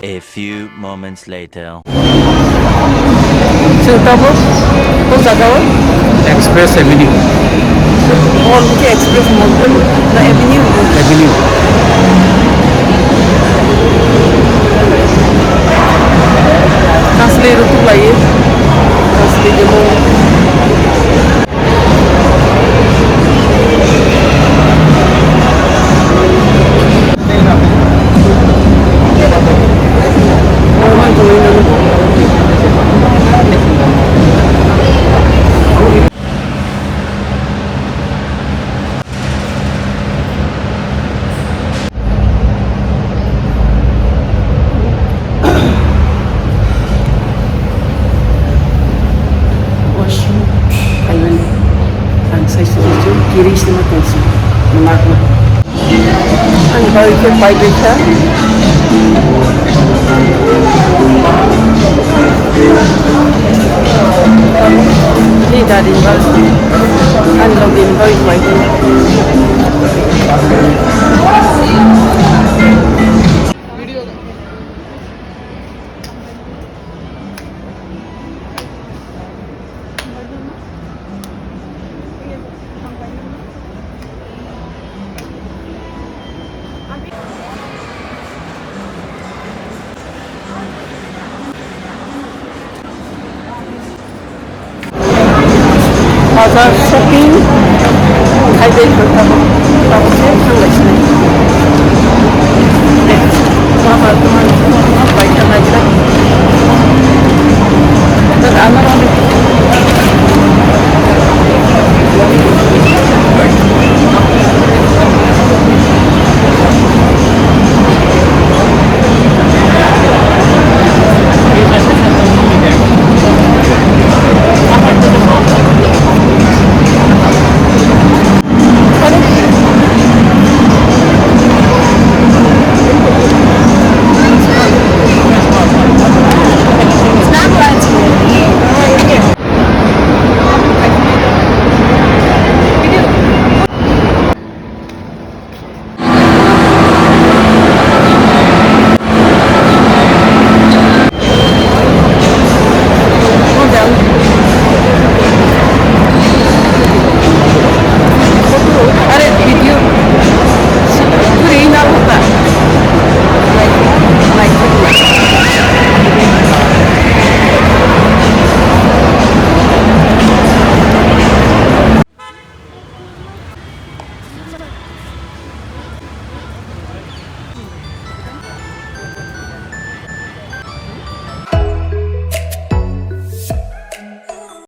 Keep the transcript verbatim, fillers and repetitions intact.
A few moments later. Chwng tabuk o jaga o Express Avenue. Mall khe Express Mall na Avenue? Avenue. Kasli rutuk lai. Kasli demo. Washroom khaimani ang sai sini chu kiri sini tongsi. Ang bai khe pai bai kha. Ni dari ba. Ang lo din bai pai. Bazar shopping khai bai kha tabuk, tabuk khe thang lai sinai.